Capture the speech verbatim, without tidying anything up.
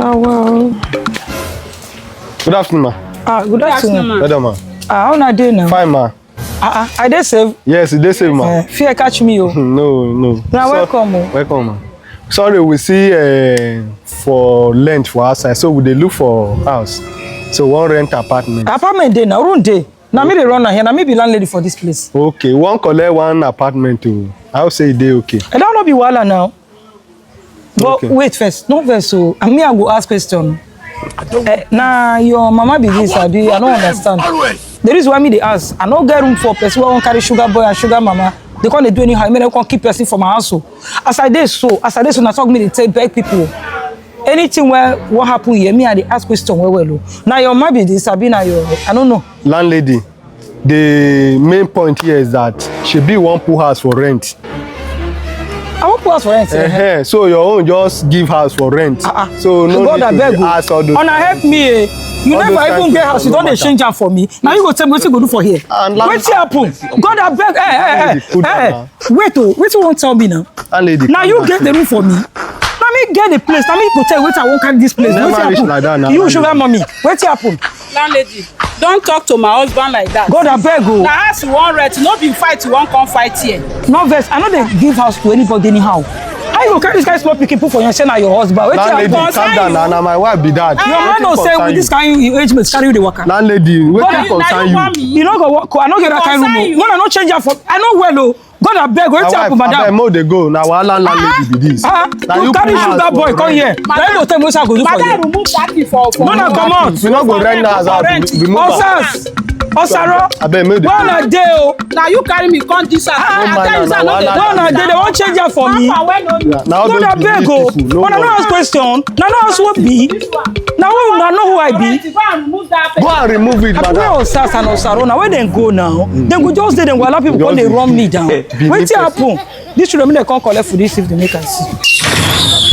Oh, wow. Good afternoon, ma. Ah, good afternoon. Well done, ma. Ah, how una dey now? Fine, ma. Ah, ah, I dey safe. Yes, you dey safe, ma. Eh, fear catch me o. No, no. Na So- welcome o. Welcome, ma. Sorry, we see uh, for rent for outside, so we dey look for house. So one rent apartment. Apartment dey now, room dey. Na me dey run am here. Na me be landlady for this place. Okay, one collect one apartment too. I would say e dey okay. And that no be wahala now. But Okay. Wait first, no vex o. And me, I go ask question. Eh, na your mama be this, abi? I don't understand. The reason why me dey ask, I no get room for person wey wan carry sugar boy and sugar mama. They come dey do anyhow, make dem come keep person for my house o. As I dey so, as I dey so, na talk me dey take beg people. Anything wey what happen here, me I dey ask question well well o. Na your mama be this, abi na your, I don't know. Landlady, the main point here is that shebi wan put house for rent. I wan put house for rent. Eh? Uh-huh. So your own just give house for rent. Ah, ah. So no God need to abeg dey ask all o. those Una help me eh. You All never those even kind get of house, you don dey matter. Change am for me. Now you go tell me wetin go do for here. And land- Wetin happen? God abeg, eh, eh, eh, Put eh, down eh. now. Wait o, wetin you wan tell me now? Landlady, Now calm you down. Get the room for me. Now me get the place. Now me go tell you wetin I wan carry this place. Never Wetin reach happen? Like that now, You landlady. Sugar mommy, wetin happen? Landlady, don't talk to my husband like that. God abeg o. Na house you wan rent, no be fight you wan come fight here. No vex, I no dey give house to anybody anyhow. How you go carry this kind small pikin put for your say na your husband? Wetin Landlady, happen? calm down now. Na my wife be that. Your man know say with this kind age mate carry you dey waka. Landlady, wetin But you- concern you? You no go work. I no get that kind room. Concern O. You. When I no change am for, I no well o. God abeg, My wetin wife, happen, abeg, madam? Mo dey go. Na wahala landlady be this. Ah, Na you you carry put house sugar boy for come rent. here. Now you go tell me wetin I go do for Madam, you. Remove that thing for for No, no, comot. We no go rent that house. We move out. Osas, Osaro, Abeg, make the where una dey o? Now you carry me come this house. Ah, I tell you say I no dey No, una dey, they wan change am for me. Na all God those abeg o. big people, no Una no worry. Ask question. Na no ask who be. Na who una know who I be. Go and remove that Go and remove it, Abi where madam. Osas and Osaro na where dem go now? Dem go just dey, dem go allow people come dey run me down. Be Wetin little. Happen? This children make dem come collect food this evening make I see.